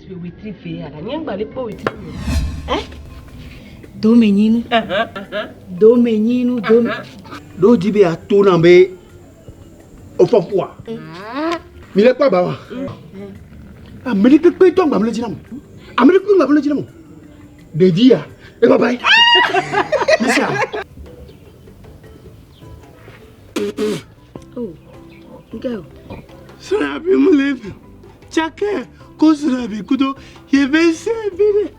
Esi wetri ve ya la, nye ŋgba le kpɔ wetri me. Eh? Domenyinu. Domenyinu, dome. Ɖo dzi be yeato nam be wofɔ ƒua. Mi le kpɔ aba wa. Ame ɖe kpekpe tɔ ŋgba mle dzi nam. Ame ɖe kpekpe ŋgba mle dzi nam. Ɖevi ya, ebaba ye. Misia. Oh, girl. Srabi mle tsake ko srabi kudo yebe se bi.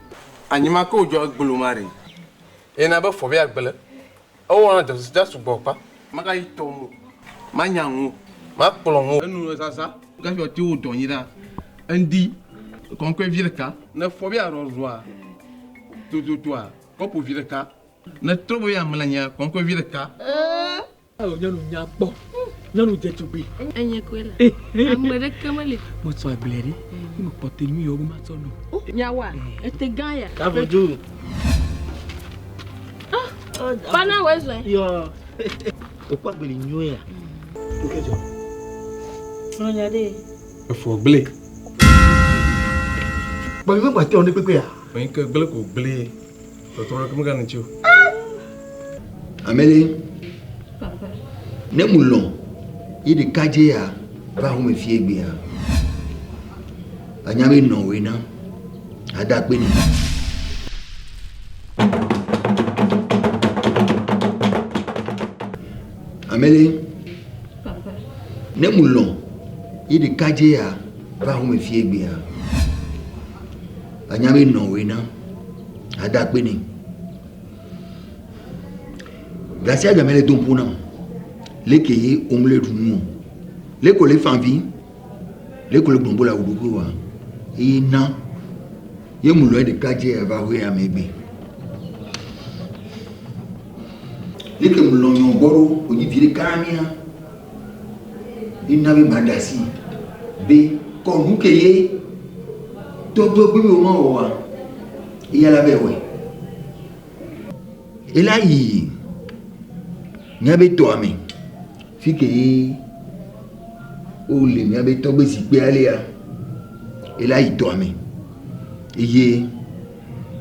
Anyima ke wodzɔ gblo ma ɖe. Ena be fɔ be agble. Ewɔna dɔ sida sugbɔ kpa. Magayi tɔ mo. Manya ŋu. Makplɔ ŋu. Enu zaza. Gafi ɔti wo dɔ nyi ɖa. Eŋdi kɔnkɔe vi ɖeka. Ne fɔ be arɔzɔa tototoa kɔpu vi ɖeka. Ne trɔ be yeamlɔ anyia kɔnkɔe vi ɖeka. Ao nyɔnu nya kpɔ. Nyɔnu dze tugbe. Enye koe la. Ame ɖeke meli. Metsɔ agble ɖe. Ni mekpɔ te nyui yewo be matsɔ nɔ. Nyawoa, ete gã ya. Kavodu. Fana wɔ ezɔe. Yɔ. Okpɔ agbeli nyuie ya. Nke dzɔ. Nya ɖe. Efɔ gble. Kpɔ mi megba te wɔn ɖe kpekpe ya. Menyi ke gble ko gble. Tɔtrɔ ɖeke megane ŋuti o. Amele, ne mu lɔ̃ ye ɖekadze ya va xɔme fie egbea, anya be nɔwòe na ada akpe nɛ. Amele, ne mu lɔ̃ ye ɖekadze ya va xɔme fie egbea, anya be nɔwòe na ada akpe nɛ. Gasiagame le dom ƒo nam. Leke ye womle ɖu nu o. Leke wòle fa vi. Leke wòle gblɔm be wòle awu ɖokuiwòa. Eye na ye mu lɔe ɖeka dze ava hoe ame gbe. Leke mu lɔ nyɔ gbɔ ɖo wònyi vi ɖeka mía. Ena be maɖe asi be kɔ nu ke ye tɔtɔ gbe be womawɔa eya la be wɔe. Ela yi míabe tɔa me fi ke ye wole míabe tɔgbe zikpuia lea, ela yi tɔa me eye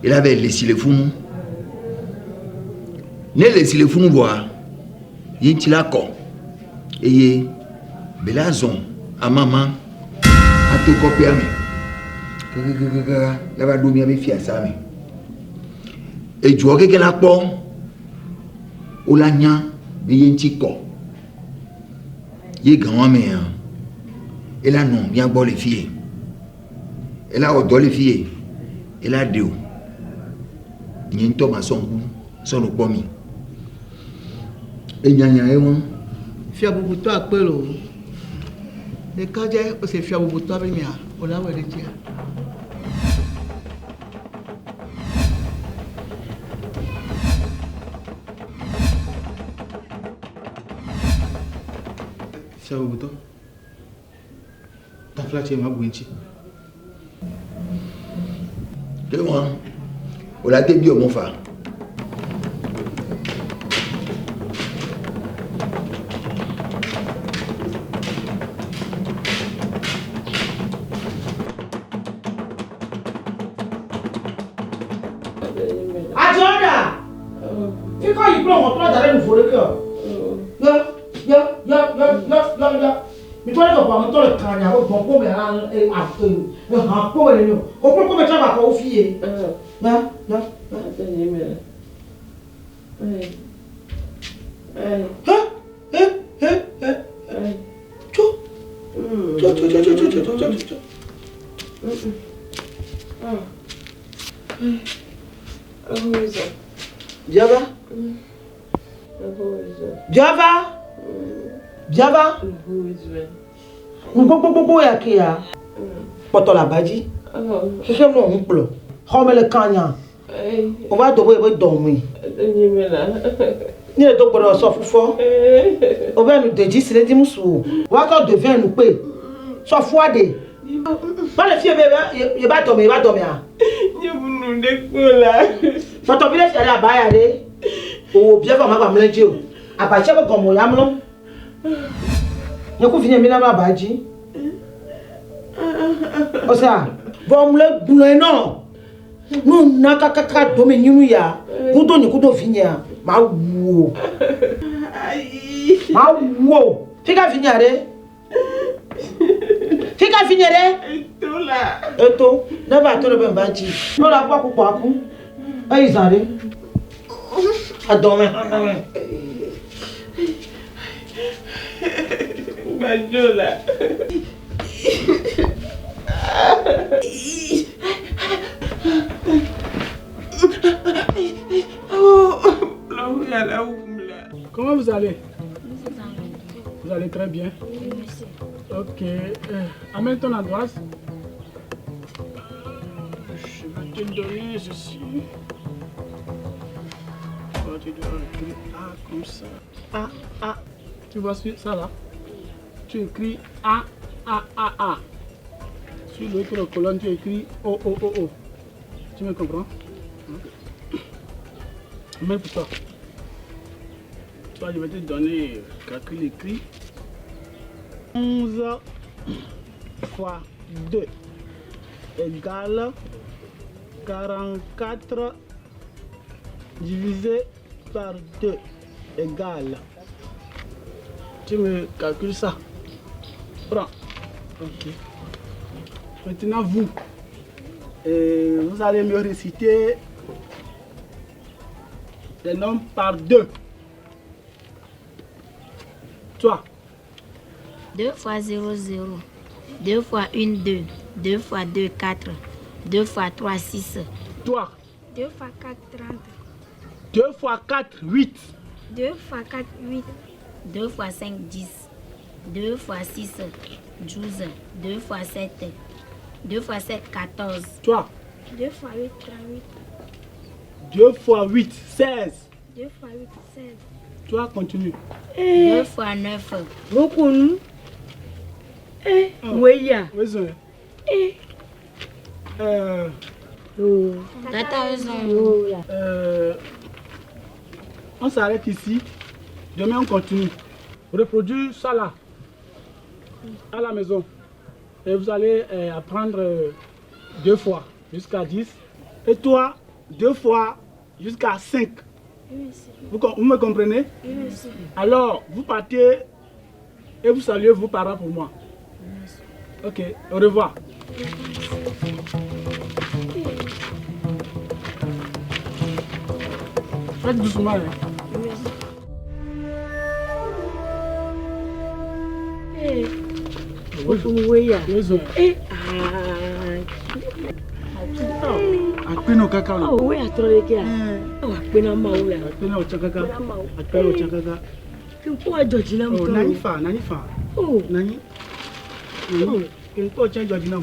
ela va yi le si le funu. Ne le si le funu vɔa, ye ŋuti la kɔ eye be la zɔ amama ato kɔƒea me kakakaka la va ɖo míabe fiasa me. Edua keke la kpɔ wola nya be ye ŋuti kɔ. Ye gawa mea, ela nɔ mía gbɔ le fie. Ela wɔ dɔ le fie. Ela ɖe o. Nye ŋutɔ masɔ ŋku sɔ nu kpɔ mi. Enyanya ye wɔn. Fia bubutɔ akpe loo. Ɖekadze ose fia bubutɔ be nya wòle awɔe ɖe dzia. Fia bubutɔ, taflatse mabu eŋuti. Ke wɔn, wòle ate biɔ mɔ fa. Adzɔda! Fikɔ yi kple ʋɔtrɔ da ɖe nuvo ɖeke o. Yɔ, yɔ, yɔ, yɔ, yɔ, yɔ, yɔ. Mitɔ ɖe ʋɔa me tɔ le kanya be gbɔn kpɔ me ala e a e ehã kpɔ me nene o. Koklo kpɔ me tsã va kɔ wo fi ye. Yɔ, yɔ, yɔ. He, he, he, he, he. Tso, tso, tso, tso, tso, tso, tso, tso, tso. Biava. Biava. Biava. Nu gbogbogbogbo ya ke ya. Kpɔtɔ le aba dzi. Xexem nɔ ŋu kplɔ. Xɔme le kanya. Wova do be yebe dɔ mui. Ni le do gbɔdɔ sɔ fufɔ. Wova nu de dzi si le di musu o. Wa tɔ de vin nu kpe. Sɔ fua de. Va le fie be ye ba dɔ me ye ba dɔ mea. Nye nu ɖe kpo la. Kpɔtɔ vi ɖe fia ɖe aba ya ɖe. Owo bia va ma gba mlɛ dzi o. Aba tse be gɔme ya mlɔ. Nye ku vinye mi la mlɔ aba dzi. Osea. Vɔ mu le gblɔe nɔ. Nu na kakaka dome nyinu ya. Kudo nye kudo vinyea. Ma wu o. Ma wu o. Fika vinyea ɖe? Fika vinye ɖe? Eto la. Eto. Ne va to ɖe be va dzi. Ne la kpɔ aku kpɔ aku. Eyi zã ɖe. Adɔme hã. Gbadzo la. Comment vous allez? Vous allez très bien? Ok. Amène ton ardoise. Je vais te donner ceci. Oh, tu dois écrire A comme ça. A, A. Tu vois ça là? Tu écris A, A, A, A. Sur l'autre colonne, tu écris O, O, O, O. Tu me comprends? Ok. Mets pour toi. Toi, je vais te donner calcul écrit. 11 fois 2 égale 44 divisé par 2 égale. Tu me calcules ça. Prends. Ok. Maintenant, vous, et vous allez me réciter les nombres par 2. Toi. 2 fois 0, 0. 2 fois 1, 2. 2 fois 2, 4. 2 fois 3, 6. Toi. 2 fois 4, 30. 2 fois 4, 8. 2 fois 4, 8. 2 fois 5, 10. 2 fois 6, 12. 2 fois 7, 2 fois 7, 14. Toi. 2 fois 8, 38. 2 fois 8, 16. 2 fois 8, 16. Toi, continue. 2 fois 9. Beaucoup nous. Eh, oui, ya. Oui, Eh. Tata, On s'arrête ici. Demain, on continue. Reproduire ça là, à la maison. Et vous allez apprendre 2 fois jusqu'à 10. Et toi, 2 fois jusqu'à 5. Oui, monsieur. Vous me comprenez? Oui, monsieur. Alors, vous partez et vous saluez vos parents pour moi. Ok, au revoir. Faites doucement. Hein. Eh, oui, eh, Akpeno kaka lo. Oh, oui, atro ke. Oh, akpeno ma wo la. Akpeno o chakaka. Akpeno o chakaka. Ki ko ajoji na Oh, mto. nani fa, nani fa. Oh, nani. Oh, ki ko cha ajoji na.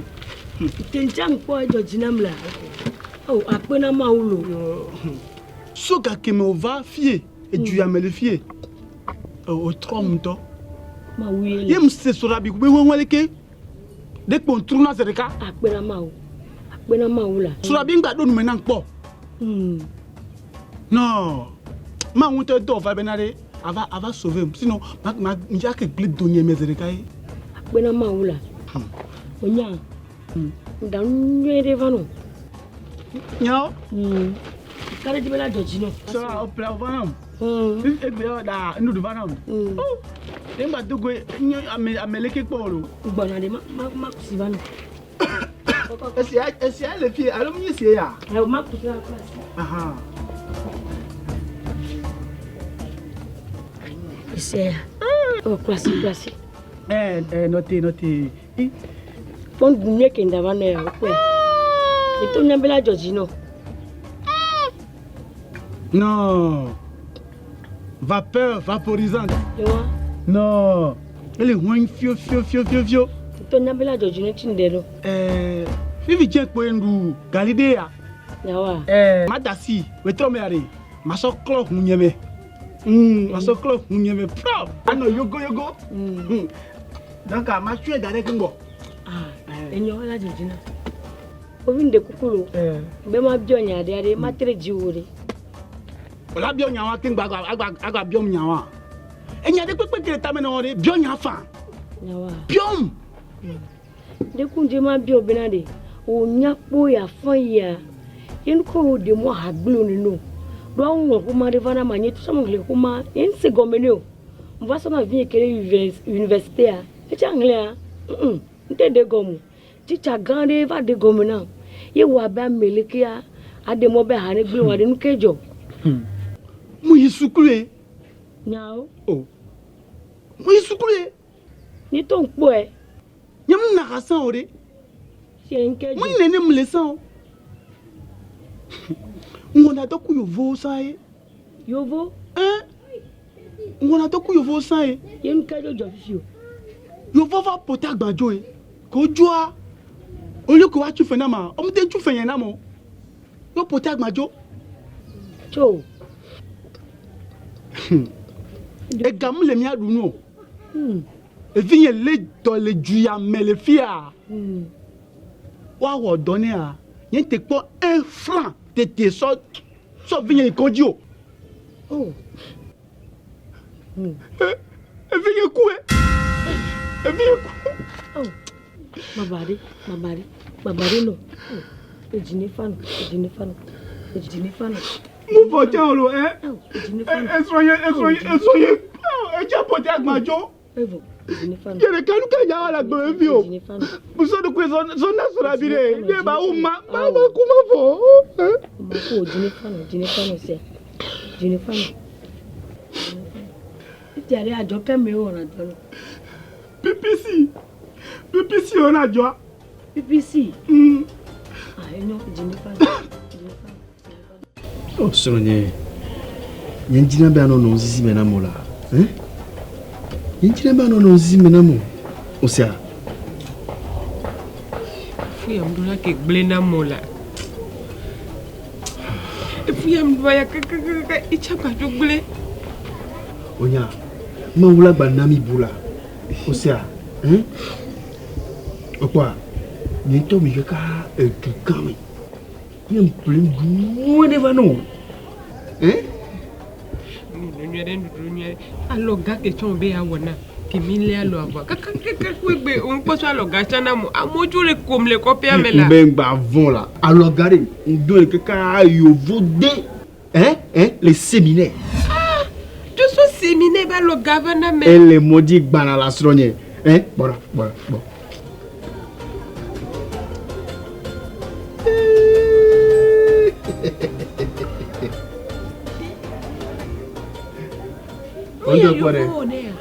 Tencha ko ajoji na mla. Oh, akpeno ma wo lo. Soka ke me va fie et tu as me le fie. O tro mto. Ma wo ye. Ye mse sorabi ku be wen weleke. De pon truna zereka. Akpeno ma wo. Akpeno ma wo la. Sorabi ngba do nu me na npo. Non. Ma won te do va benare. Ava sauver sinon ma nja ke gle donye me zereka ye. Akpeno ma wo la. Onya. Nda nwe de va no. Nyawo. Kare di bela joji no. So o pla va na. E gbe da ndudu va na. Oh. E ngba dogo ame ameleke po lo. Gbona de ma ma si va no. Esi a le fie alo mi si ya. Eh ma ku la classe. Aha. Esi ya. Oh classe classe. Eh notez notez. Bon gunye ke ndava no ya ko. Eto nyambela joji no. Non. Vapeur vaporisante. Ewa. Non. Elle est loin fio fio fio fio fio. Eto nyambela joji no tinde lo. Eh, fifi tien po ndu Galilea. Yawa. Eh, madasi, we tro me are. Maso klo hunyeme. Maso klo hunyeme pro. Ano yogo yogo. Donc ma tue dare kingo. Ah, enyo la joji na. Ovi nde kukulu. Eh. Be ma bio nya de are ma tere jiwore. Ola bio nya wa kingba agba agba bio nya wa. Enya de pepe kere tame no re bio nya fa. Yawa. Biom. De kunje ma bio bena de. O nya kpo ya fɔn ya. Ye nu ko de mo ha gblo ni no. Do awu ŋlɔ xoma ɖe va na ma nye tu sɔmɔ ŋlɛ xoma. Ye ŋse gɔme ne o. Ŋva sɔ na vi ke le université a. Etsa ŋlɛa. Mm. Ŋte ɖe gɔme. Titsa gã ɖe va ɖe gɔme na. Ye wɔ abe ame lekea aɖe mɔ be ha ne gblẽ wa ɖe nu ke dzɔ. Mu yi sukulu ye. Nyawo. O. Mu yi sukulu ye. Ni to ŋkpɔe. Nye mu na ha san o ɖe. Sie ŋke dzɔ. Mu nene mu le san o. Ŋwɔna dɔ ku yovowo san ye. Yovo? Ɛn. Ŋwɔna dɔ ku yovowo san ye. Ye nu ke dzɔ fifi o. Yovo va pota gbadzo ye. Ko dzoa. Olio ko wa tsu fe na ma. Ɔmu te tsu fe nye na mo. Yo pota gbadzo. Tso. Ega mu le mía ɖu nu o. Evi nye le dɔ le du ya me le fia. Woawɔ dɔ nea. Nye te kpɔ un franc tete sɔ sɔ vi nye yi kɔdzi o. Oh. Evi nye ku e. Evi nye ku. Oh. Babari, babari, babari no. Ejini fanu, ejini fanu, ejini fanu. Mu fɔ tse o lo ɛ. Esrɔ̃ ye, esrɔ̃ ye, esrɔ̃ ye. Edze pɔtɛ agbadzo. Yɛrɛ kanu ka nya wala gbɛmɛ fi o. Muso de ko sɔnna sɔrɔ abi de. Ne ba wo ma ba ma kuma fɔ. Ma ko jini fanu, jini fanu sɛ. Jini fanu. Iti ale adzɔ kɛ mi wɔna dɔ lo. PPC. PPC wɔna dzɔa. PPC. Ah, enyo jini fanu. Jini fanu. O srɔ̃nye, nye ŋdi be anɔ nɔ zizi me nam o la. Hein? Nye ŋdi be anɔ nɔ zizi me nam o. O sea? Fu ya ŋɖo la ke gblẽ nam o la. Efu ya ŋɖo ya kakakaka itsa gbadzo gblẽ. O nya, Mawu la gba na mi bu la. O sea? Hein? O kpɔa, nye ŋutɔ mi kaka edu gã me. Nye ŋple nuɖuɖu ɖe va nɔ. Hein? Nuɖuɖu nyuie ɖe, nuɖuɖu nyuie ɖe. Alɔ gã ke tsɔ be yeawɔ na. Ke mi lé alɔ avɔa. Kakakaka kpe gbe ŋkpɔ sɔ alɔ gã tsã na mo. Amewo tso le kom le kɔƒea me la. Ŋbe ŋgba vɔ̃ la. Alɔ gã ɖe ŋdo le kaka yovo de. Hein? Hein? Le séminaire. Ah! Dzo sɔ séminaire be alɔ gã va na me. Ele mɔdzi gbana la srɔ̃nye. Hein? Kpɔ ɖa, kpɔ ɖa, kpɔ. Oye, yovo ne ya.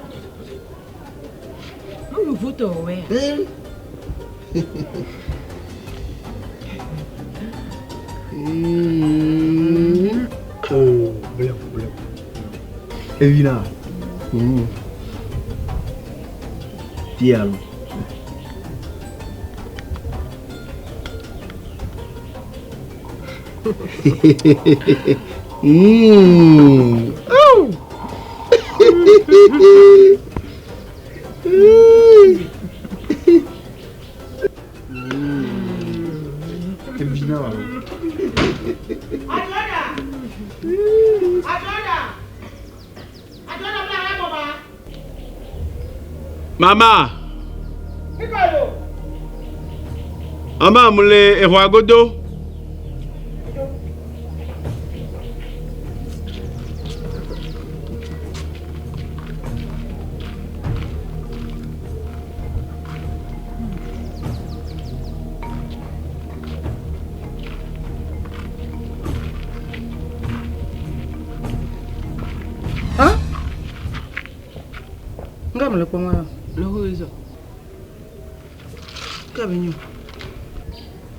Mo yovo tɔ wɛ ya. Oh, bleu, bleu. Evina. Piano. Oh. Evina alo. Adɔda! Adɔda! Adɔda bla ɖe bɔba. Mama. Mikalo. Mama mu le exɔa godo. Nga mele kpɔm ya. Lɔho yi zɔ. Ka be nyo.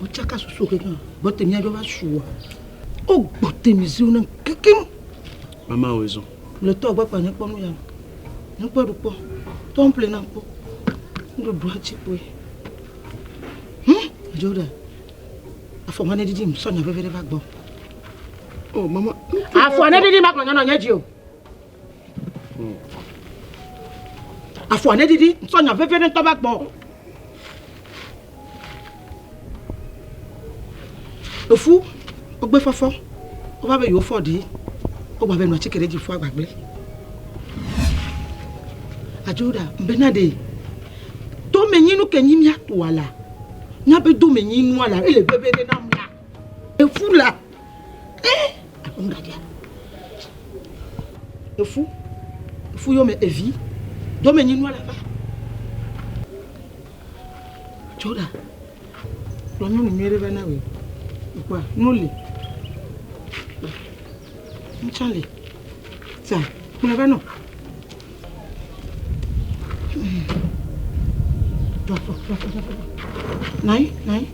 O tsaka susu kekeŋ. Gbɔte mía dzɔ va sua. O gbɔte mi ziwo ne kekeŋ. Mama wo zɔ. Le tɔ gbɔ kpa ne kpɔ nu ya. Ne kpɔ ɖu kpɔ. Tɔ ŋple na kpɔ. Nuɖuɖu atsi kpoe. Dzo ɖe. Afɔ ma ne didi sɔ nya veve ɖe va gbɔ. Oh mama. Afɔ ne didi ma gblɔ nyɔnɔ nye dzi o. Afɔ ne didi sɔ nya veve ɖe ŋutɔ va gbɔ. Efu wogbe fɔfɔ wova be yewo fɔ ɖi wogba be nɔ atike ɖe dzi fua gbagble. Adzo ɖa mbena ɖe tome nyi nu ke nyi mía toa la. Míaƒe domenyinua la, ele veve ɖe nam la. Efu la. Eh, alo ŋgadza. Efu. Efu yome evi. Domenyinua la va. Tso ɖa. Kplɔ nyɔnu nyuie ɖe va na wòe. Ekpɔa, nu li. Ŋtsã li. Sa, kplɔe va nɔ. Do afɔ, do afɔ, do afɔ. Nai, nai.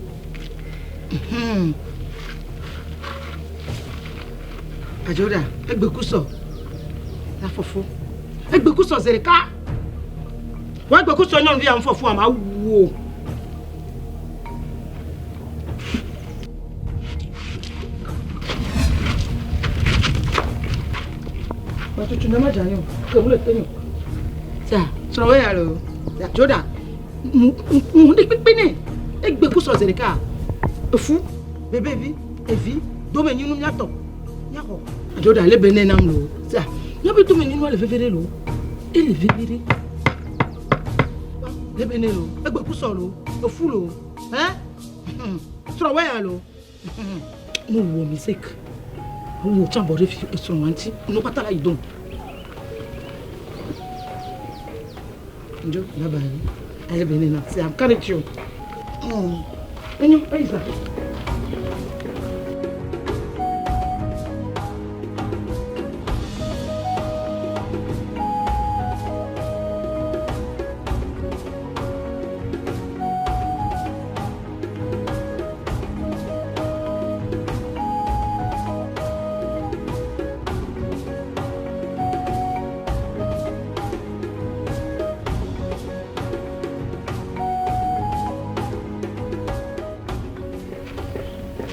Mhm. Adzoɖa, egbeku sɔ. La fɔfɔ. Egbeku sɔ zi ɖeka. Wɔ egbeku sɔ nyɔnuvi ya ŋfɔfɔ ama wu o. Matutu ne madza nyo, ke mu le te nyo. Sa, srɔ̃ ya lo. Dzoɖa, ŋu ɖe kpekpe nɛ. Egbe ku sɔ zi ɖeka. Efu, bebevi, evi, domenyinu míatɔ. Míaxɔ. Dzoɖa le be nɛ nam lo. Sa, míaƒe domenyinua le veve ɖe lo. Ele veve ɖe. Le be nɛ lo. Egbe ku sɔ lo. Efu lo. Hein? Srɔ̃ ya lo. Ne wɔ mistake, wò tsã bɔ ɖe fi esrɔ̃ ŋuti, nu kpata la yi dom. Njo, bye bye. Ale be nena, c'est un carré tio. Enyo, eyi sa.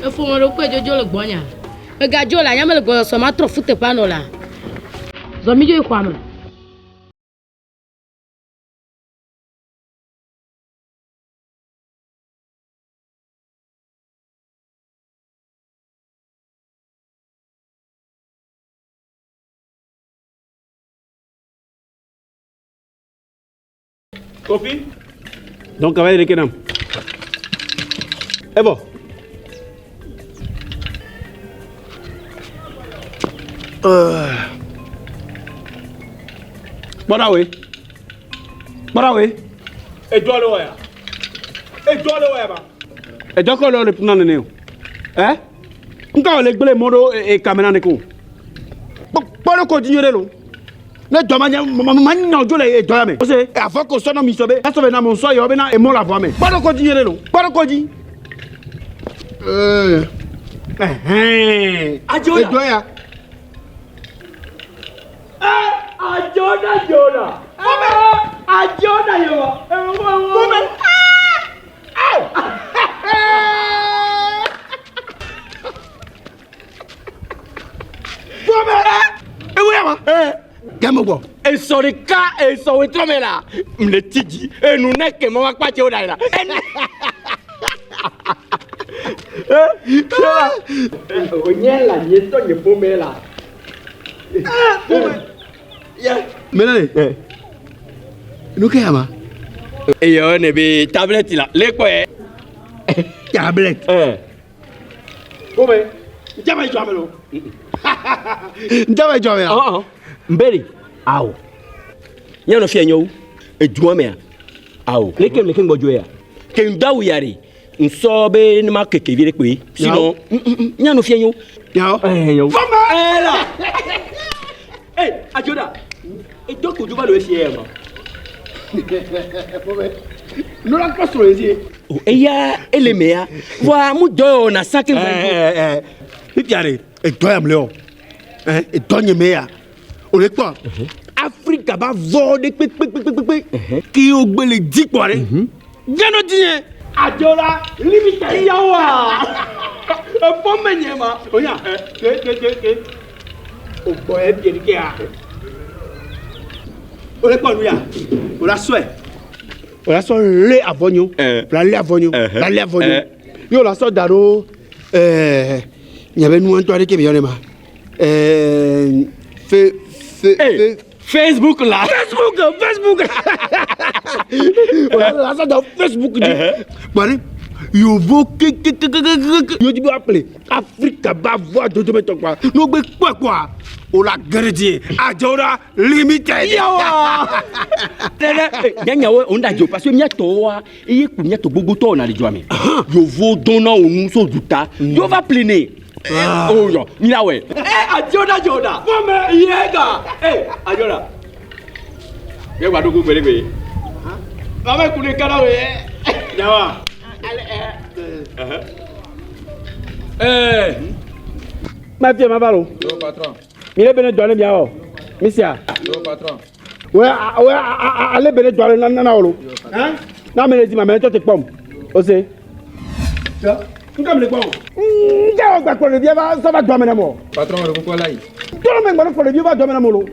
Efo me ɖo kpe dzodzo le gbɔnya. Megadzo le anya mele gbɔsɔsɔ matrɔ fu teƒea nɔ la. Zɔ mi dzo yi xɔa me. Kofi. Donc, on va aller kenam. Eh bon. Kpɔɖa woe. Kpɔɖa woe. Edɔ le wɔ ya. Edɔ le wɔ ya ba. Edɔ kɔ le le puna nene o. Eh? Nka le gble mɔ ɖo e kamera ne ko. Kpɔ ɖo ko dzi nyuie ɖe lo. Ne dɔ ma nye ma nya dzo le edɔ ya me. Ose avɔ ko sɔ na mi sɔ be asɔ be na mo sɔ yɔ be na emɔ le avɔa me. Kpɔ ɖo ko dzi nyuie ɖe lo. Kpɔ ɖo ko dzi. Ɛhɛn. Edɔ ya. Ajona jona. Ajona yewa. Fome. Fome. Ewo ya ma. Kɛmɛ gbɔ. Esɔ ɖeka esɔ wetrɔ me la mle ti dzi enu ne ke mɔ akpa tse wo da yi la. Onye la nye tɔ nye ƒome la. Mele le. Nu ke ya ma? Eyɔ ne be tablette la le kpɔe. Tablette. Ƒome. Ntɛ dzɔ ame lo. Ntɛ dzɔ ame la. Mbeli. Awo. Nyɔnu fia nyo. Edua mea. Awo. Leke leke ŋgbɔdzɔ ya. Ke ŋdawu ya ɖe. Ŋsɔ be ne ma keke vi ɖe kpoe. Sinon, nyɔnu fia nyo. Yawo. Nyo. Fɔmɛ. Ɛla. Ee, Adzoda. Edo kodzo va lo esie ya ma. Fɔmɛ. Nora kpɔ srɔ̃ ye. O eya ele mea. Voa mu dɔ yɔ na sa ke. Ɛɛ fifia ɖe edɔ ya mle o. Edɔ nye me ya. O le kpɔ. Afrika ba vɔ ɖe kpekpekpekpe. Ke wo gbe le dzi kpɔ ɖe. Nyɔnu dzi nye. Adzola limite yawa. Efɔ me nye ma. Onya ke ke ke ke. O gbɔ ye bie ke ya. O le kpɔ nu ya. O la sɔe. O la sɔ lé avɔ nyo. La lé avɔ nyo. La lé avɔ nyo. Ye o la sɔ da ɖo ɛɛ miabe nua ŋutɔ aɖeke mi yɔ ne ma. Ɛɛ fe fe fe. Facebook la. Facebook Facebook. O la sɔ da Facebook dzi. Kpɔ ɖe. Yovo kekekekekeke yo dzi be woaƒle Afrika be avɔa dodometɔ kpɔa, ne wogbe kpɔe kpɔa, wola ge ɖe dzi. Adzɔɖa limited. Yawa! Nene, nyanyawo on da dzo parce que mía tɔwoa eye ku mía tɔ gbogbo tɔwo na le dzoa me. Yovo dɔn na wo nu so duta. Yo va ple ne. Oh yɔ, mi la wɛ. Eh, adzɔɖa dzɔɖa. Fɔmɛ yega. Eh, adzɔɖa. Yɛ gba ɖo ku gbe ɖe gbe. Mama ku ɖe kana wɛ. Yawa. Eh. Ma fia ma va lo. Yo patron. Mi le bene dɔ ne miawɔ. Mi sia. Yo patron. Wɛ wɛ ale bene dɔ le nana wo lo. Hein? Na me le di ma me tɔ te kpɔm. O se. Tɔ. Nka me le kpɔm. Nka wɔ gba kplɔ ɖevia va sɔ va dɔ me na mɔ. Patron me le kukɔ la yi. Tɔlɔ me gbɔ kplɔ ɖevia va dɔ me na mɔ lo.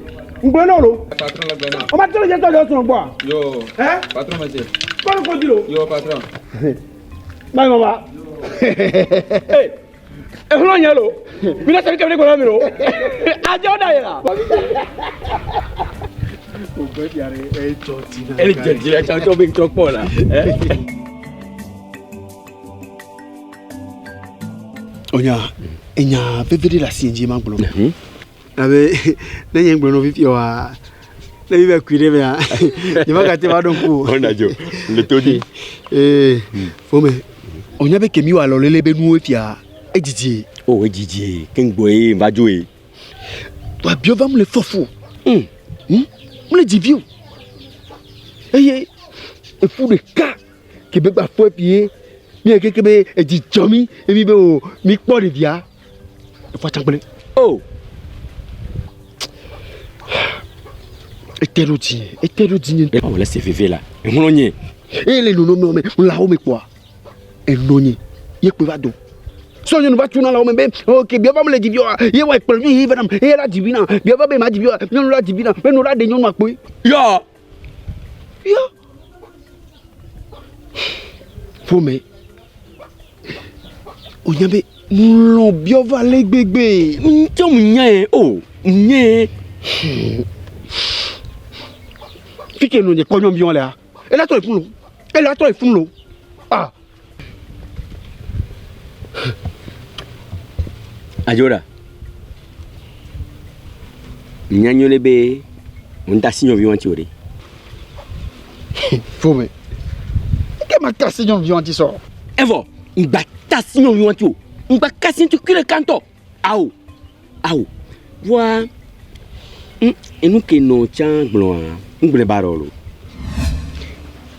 Ŋgblɔ na wo lo. Patron le gbe na. O ma tɔlɔ dze tɔ dze srɔ̃ gbɔa. Yo. Hein? Patron me se. Kpɔlɔ kpɔ dzi lo. Yo patron. Bye mama. Hey. Ehlo nye lo. Mi na sɛ kebe gbɔna mi lo. Adzɔ da yi la. Ele dze dzi la tsɔ be ŋtrɔ kpɔ la. Onya, enya veve ɖe le asi dzi ma gblɔ. Abe ne nye gblɔ no fifia wa ne mi be kui ɖe mea nye ma gate va ɖo ŋku o. Ɔna dzo le to dzi. Ee fome onya be kemi wa lɔlele be nuwo fia edzidzi. O edzidzi ke ŋgbɔ ye va dzo ye. Wa biɔ va mu le fɔfu. Mu le dzivi o. Eye efu ɖeka ke be gba fɔ fie mi keke be edzi dzɔ mi emi be o mi kpɔ ɖevia. Efɔ tsagble. O. Ete ɖo dzi, ete ɖo dzi nye. O le se veve la. Ehlo nye. Eye le nono me, lãwo me kpɔa. Eno nye. Ye kpe va do. Sɔ nyɔnu va tuna lãwo me be, ok, biɔ va me le dzi biɔ, ye wa kplɔ nyɔnu yi va nam, eye la dzi vi na, biɔ va be ma dzi biɔ, nyɔnu la dzi vi na, be no la ɖe nyɔnua kpoe. Yɔ. Yɔ. Ƒome. Wonya be nulɔ biɔ va le gbegbe. Ŋutɔ mu nyae o, nye. Fike no nye kpɔ nyɔnu biɔ lea. Ela tɔ efun lo. Ela tɔ efun lo. Ah. Adzoɖa. Nya nyuie ɖe be ŋuta si nyɔvi wɔn ti o ɖe. Fome. Ke ma ta si nyɔvi wɔn ti sɔ. Evɔ ŋgba ta si nyɔvi wɔn ti o. Ŋgba kasi ŋuti kui ɖeka ŋutɔ. Ao. Ao. Vɔa enu ke nɔ tsã gblɔa ŋgblẽ ba ɖɔ lo.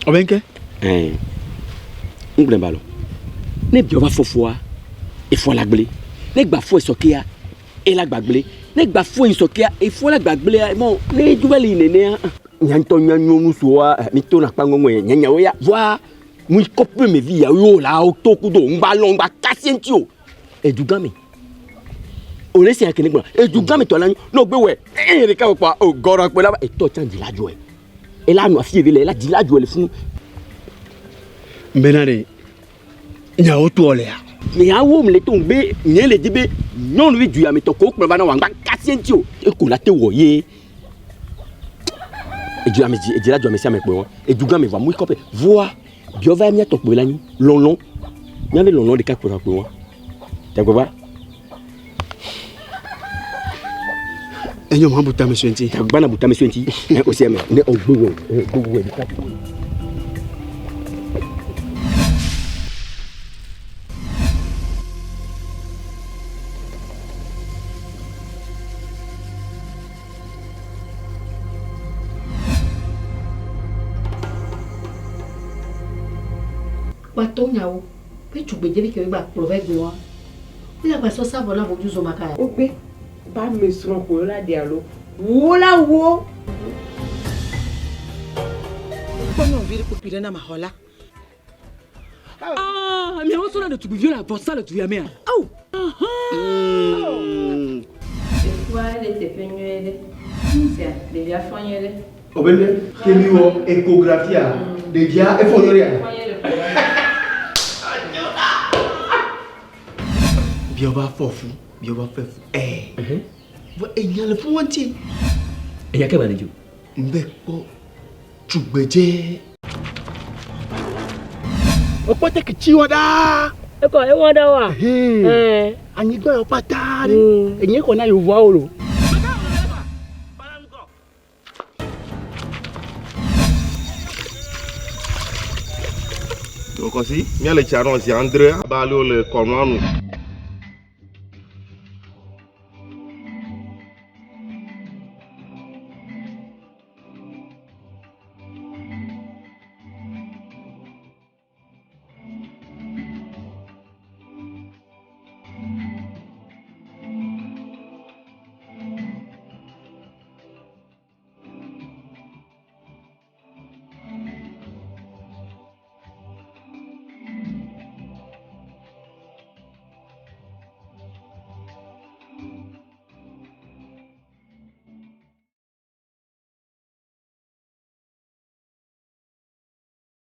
Ɔbɛ ŋke? Ɛɛ. Ŋgblẽ ba lɔ. Ne biɔ va fɔfɔa, efɔ la gblẽ. Ne gba fɔ esɔkea, ela gba gblẽ. Ne gba fɔ esɔkea, efɔ la gba gblẽa, mɔ ne edzo va le yi nenea, nya ŋutɔ nya nyɔnu soa, mi to na kpa ŋɔŋɔe nya nyawo ya. Vɔa mu yi kɔƒe me vi ya yo la wo to kudo ŋgba lɔ ŋgba kasi ŋuti o. Edugã me. O le sia kene gblɔ. Edugã me tɔ la nyo. Ne wogbe wɛ, eye ɖeka wɔ kpɔa, o gɔrɔ kpɔ la etɔ tsã dzi la dzɔe. Ela nɔ afi eve le, ela dzi la dzɔe le funu. Mbena ɖe nyawo toɔ lea? Nyawo mle to be nye le di be nyɔnuvi du ya me tɔ ko kplɔ va na wɔ ŋgba kasi ŋuti o. Eko la te wɔ ye. Edu ya me dzi, edzi la dzɔ ame sia ame kpɔe wa. Edugã me vɔa mu kɔƒe. Vɔa biɔ va mía tɔ kpɔe la nyi lɔlɔ. Míabe lɔlɔ ɖeka kpɔe kpɔe wa. Tagbagba. Enyo ma bu tame sue ŋuti. Tagbagba na bu tame sue ŋuti. Ne o sia me ne o gbe wɔ o gbe wɔ ɖeka. Woatɔ nyawo be tugbedzevi ke gba kplɔ va egbe wa. Wole agba sɔ savɔ na vodzu zɔ maka ya. Wogbe ba ame srɔ̃ ko la ɖe alo wo la wo. Kpɔ nyɔnuvi ɖe kpokpui ɖe na maxɔ la. Ah, miawo sɔna ɖetugbiviwo le avɔsa le du ya mea? Ao! Efua le teƒe nyuie ɖe. Sia, ɖevia fɔ nyuie ɖe. Obe ne ke mi wɔ échographie ɖevia efɔ nyuie ɖea? Biɔ va fɔ fu, biɔ va fɛ fu. Ɛɛ. Vɔ enya le fu ŋuti. Enya ke ba ne dzo. Ŋbɛ kpɔ tugbedze. Wokpɔ te ke tsi wɔ ɖaa. Ekɔ ewɔ ɖe wa. Ɛɛ. Anyigba yɔ kpata ɖe. Enye xɔ na yevuawo lo. Kɔsi, míale tsia nɔ zi andre abe ale wole kɔnua nu.